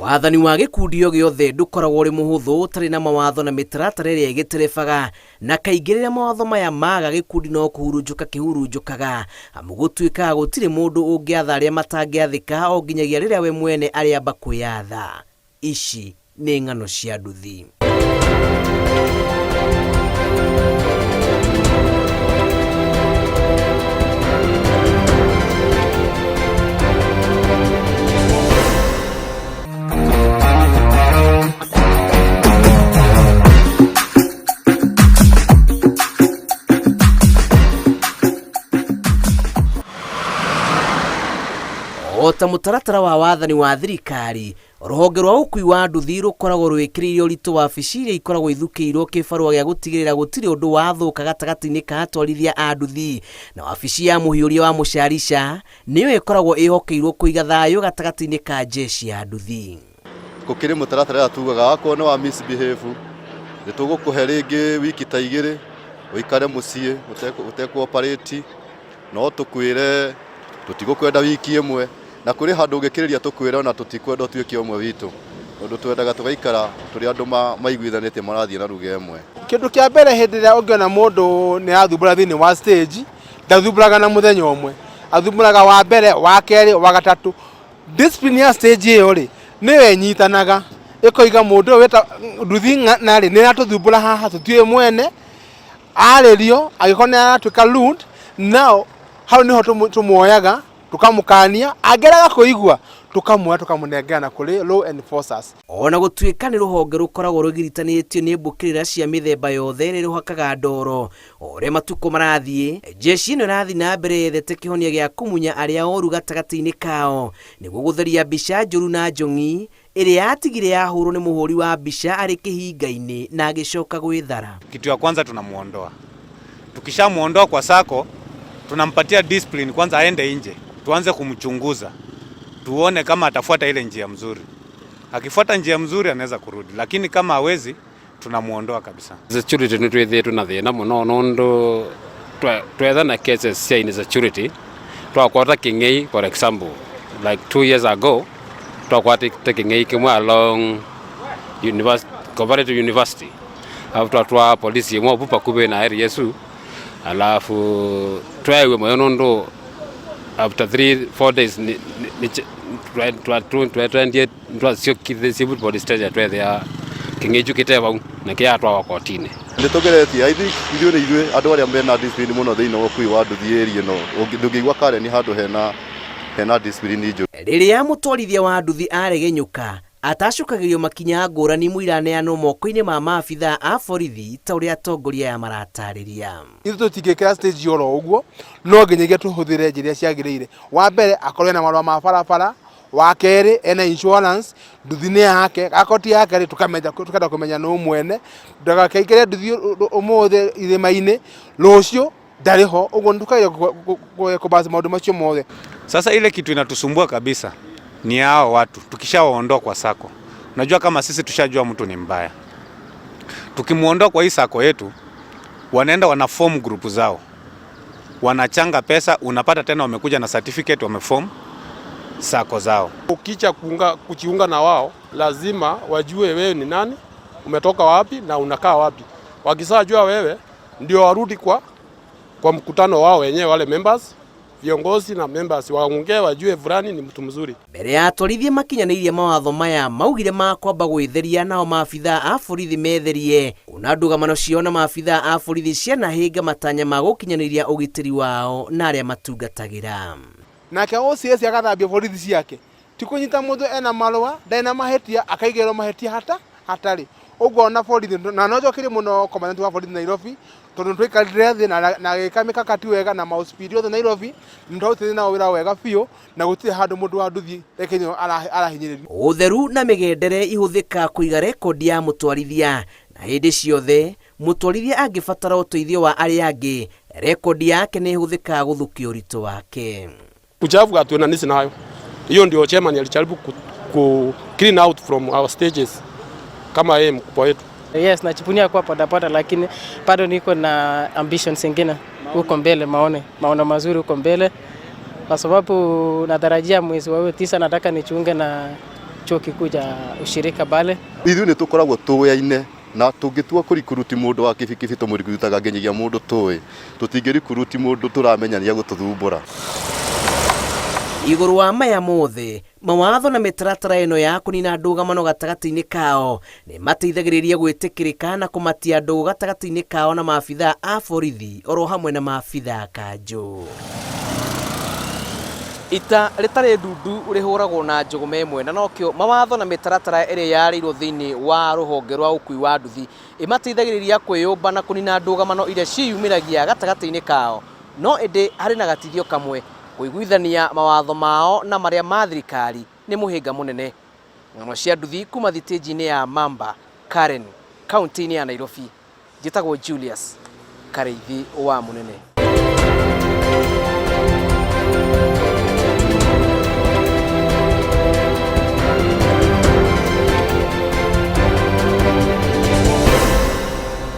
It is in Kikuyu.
Wathani wa gĩkundi o gĩothe ndũkoragwo ũrĩ mũhũthũ ũtarĩ na mawatho na mĩtaratara ĩrĩa ĩgĩterebaga, na kaingĩ rĩrĩa mawatho maya maga gĩkundi no kũhurunjũka kĩhurunjũkaga, amu gũtuĩkaga gũtirĩ mũndũ ũngĩatha arĩa matangĩathĩka o nginyagia rĩrĩa we mwene arĩamba kwĩyatha. Ici nĩ ng'ano cia nduthi. O ta mũtaratara wa wathani wa thirikari, rũhonge rwa ũkui wa nduthi rũkoragwo rwĩkĩrĩire ũritũ wabici iria ikoragwo ithukĩirwo kĩbarũa gĩa gũtigĩrĩra gũtirĩ ũndũ wathũka gatagatĩ-inĩ ka atwarithia a nduthi, na wabici ya mũhiũria wa mũcarica nĩyo ĩkoragwo ĩhokeirwo kũiga thayũ gatagatĩ-inĩ ka jeshi ya nduthi. Gũkĩrĩ mũtaratara ũrĩa tugaga wakorwo nĩ wa misbehave nĩ tũgũkũhe rĩngĩ wiki ta igĩrĩ ũikare mũciĩ ũtekũ operate, no tũkwĩre tũtigũkwenda wiki ĩmwe, na kũrĩ handũ ũngĩkĩrĩria tũkwĩre ona tũtikwenda ũtuĩke ũmwe witũ, tondũ twendaga tũgaikara tũrĩ andũ maiguithanĩtie marathiĩ na ruga ĩmwe. Kĩndũ kĩa mbere hĩndĩ ĩrĩa ũngĩona mũndũ nĩ arathumbũra thĩinĩ wa stage, ndathumbũraga na mũthenya ũmwe, athumbũraga wa mbere, wa kerĩ, wa gatatũ. Discipline ya stage ĩyo rĩ, nĩyo ĩnyitanaga ĩkoiga mũndũ ũyũ wĩta nduthi ng'ana rĩ, nĩ aratũthumbũra haha tũtiũĩ mwene, arĩrio angĩkorwo nĩ aratuĩka rude, nao hau nĩho tũmuoyaga tũkamũkania, angĩrega kũigua tũkamuoya tũkamũnengerana kũrĩ law enforcers. Ona gũtuĩka nĩ rũhonge rũkoragwo rũgiritanĩtio nĩ mbũkĩrĩra cia mĩthemba yothe ĩrĩa rũhakaga ndoro, o ũrĩa matukũ marathiĩ, jeshi ĩno ĩrathiĩ na mbere yethete kĩhonia gĩa kũmunya arĩa oru gatagatĩ-inĩ kao nĩguo gũtheria mbica njũru na njong'i ĩrĩa yatigire yahũrwo nĩ mũhũri wa mbica arĩ kĩhinga-inĩ na agĩcoka gwĩthara. Kitu ya kwanza tunamuondoa. Tukishamuondoa kwa sako, tunampatia discipline kwanza aende nje, tuanze kumchunguza, tuone kama atafuata ile njia mzuri. Akifuata njia mzuri anaweza kurudi, lakini kama hawezi tunamuondoa kabisa. Security nĩ twĩthĩtwo na thĩna mũno nũndũ twetha na cases cia insecurity twakwata kĩng'ei, for example like 2 years ago twakwatĩte kĩng'ei kĩmwe along Cooperative University, alafu twatwaa polisi ĩmwe vu vakuvĩ na area ĩsu, alafu tweewie mũyo nũndũ after 3-4 days twendie twaciokithie police station twethĩa kĩng'ei kĩu kĩte vau na kĩatwawa kotini. Nĩ tũgeretie, I think ithuĩ nĩ ithuĩ andũ arĩa mena discipline mũno thĩinĩ wa ũkui wa nduthi area ĩno, ndũngĩigua Karen handũ hena discipline njũru. Rĩrĩa mũtwarithia wa nduthi aregenyũka atacũkagĩrio makinya ngũrani mũiraneanwo moko-inĩ ma maabithaa a borithi ta ũrĩa atongoria aya maratarĩria. Ithuĩ tũtingĩkĩra stage oro ũguo, no nginyagia tũhũthĩre njĩra iria ciagĩrĩire. Wa mbere akorwo ena marũa ma barabara, wa kerĩ ena insurance, nduthi nĩ yake, akorwo ti yake rĩ, tukenda kũmenya nũ mwene, ndagakĩingĩre nduthi ũmũthĩ irĩma-inĩ, rũciũ ndarĩ ho, ũguo nĩ tũkageria kũbalance maũndũ macio mothe. Sasa ile kitu inatusumbua kabisa ni hao watu tukishawaondoa kwa sako. Unajua kama sisi tushajua mtu ni mbaya, tukimuondoa kwa hii sako yetu, wanaenda wana form group zao, wanachanga pesa, unapata tena wamekuja na certificate wameform sako zao. Ukicha kujiunga na wao lazima wajue wewe ni nani, umetoka wapi na unakaa wapi. Wakishajua wewe ndio warudi kwa mkutano wao wenyewe, wale members, viongozi na members waongee wajue fulani ni mtu mzuri. Mbere ya atwarithia makinyanĩirie mawatho maya maugire makwamba gwĩtheria nao maabithaa a borithi metherie kuna ndũgamano ciao na maabithaa a borithi cianahĩnga matanya ma gũkinyanĩria ũgitĩri wao na arĩa matungatagĩra. Nake OCS agathambia borithi ciake, ti kũnyita mũndũ ena marũa ndarĩ na mahĩtia akaigĩrĩrwo mahĩtia hatarĩ ũguo. Ona borithi na no njokerie mũno commandant wa borithi Nairobi, tondũ nĩtwaikarire thĩ na agĩka mĩkakati wega na maũspidi othe Nairobi, nĩtwarutire nao wĩra wega biũ na gũtirĩ handũ mũndũ wa nduthi rekenywo arahinyĩrĩrio. Ũtheru na mĩgendere ihũthĩka kũiga rekondi ya mũtwarithia, na hĩndĩ ciothe mũtwarithia angĩbatara ũteithio wa arĩa angĩ, rekondi yake nĩ ĩhũthĩkaga gũthukia ũritũ wake. Uchafu hatuendanisi nayo. Hiyo ndio chairman alijaribu ku clean out from our stages kama yeye mkubwa wetu. Yes, najivunia kuwa bodaboda, lakini bado niko na ambitions zingine huko mbele, maono mazuri huko mbele, kwa sababu natarajia mwezi wa 9 nataka nijiunge na Chuo kikuu cha ushirika pale. Ithuĩ nĩ tũkoragwo tũyaine na tũngĩtua kũrikuruti mũndũ wa kibikibi tũmũrikurutaga nginyagia mũndũ tũĩ, tũtingĩrikuruti mũndũ tũramenya nĩ egũtũthumbũra. Igũrũ wa maya mothe, mawatho na mĩtaratara ĩno ya kũnina ndũgamano gatagatĩ-inĩ kao nĩ mateithagĩrĩria gwĩtĩkĩrĩka na kũmatia ndũgũ gatagatĩ-inĩ kao na maabithaa a borithi oro hamwe na maabithaa kanjũ. Ita rĩtarĩ ndundu rĩhũragwo na njũgũma ĩmwe, na nokĩo mawatho na mĩtaratara ĩrĩa yarĩirwo thĩinĩ wa rũhonge rwa ũkui wa nduthi ĩmateithagĩrĩria kwĩyũmba na kũnina ndũgamano iria ciĩyumĩragia gatagatĩ-inĩ kao. No ĩndĩ harĩ na gatithio kamwe, kũiguithania mawatho mao na marĩa ma thirikari nĩ mũhĩnga mũnene. Ng'ano cia nduthi kuma thitĩnji-inĩ ya Mamba, Karen, kaunti-inĩ ya Nairobi. Njĩtagwo Julius Karĩithi wa Mũnene.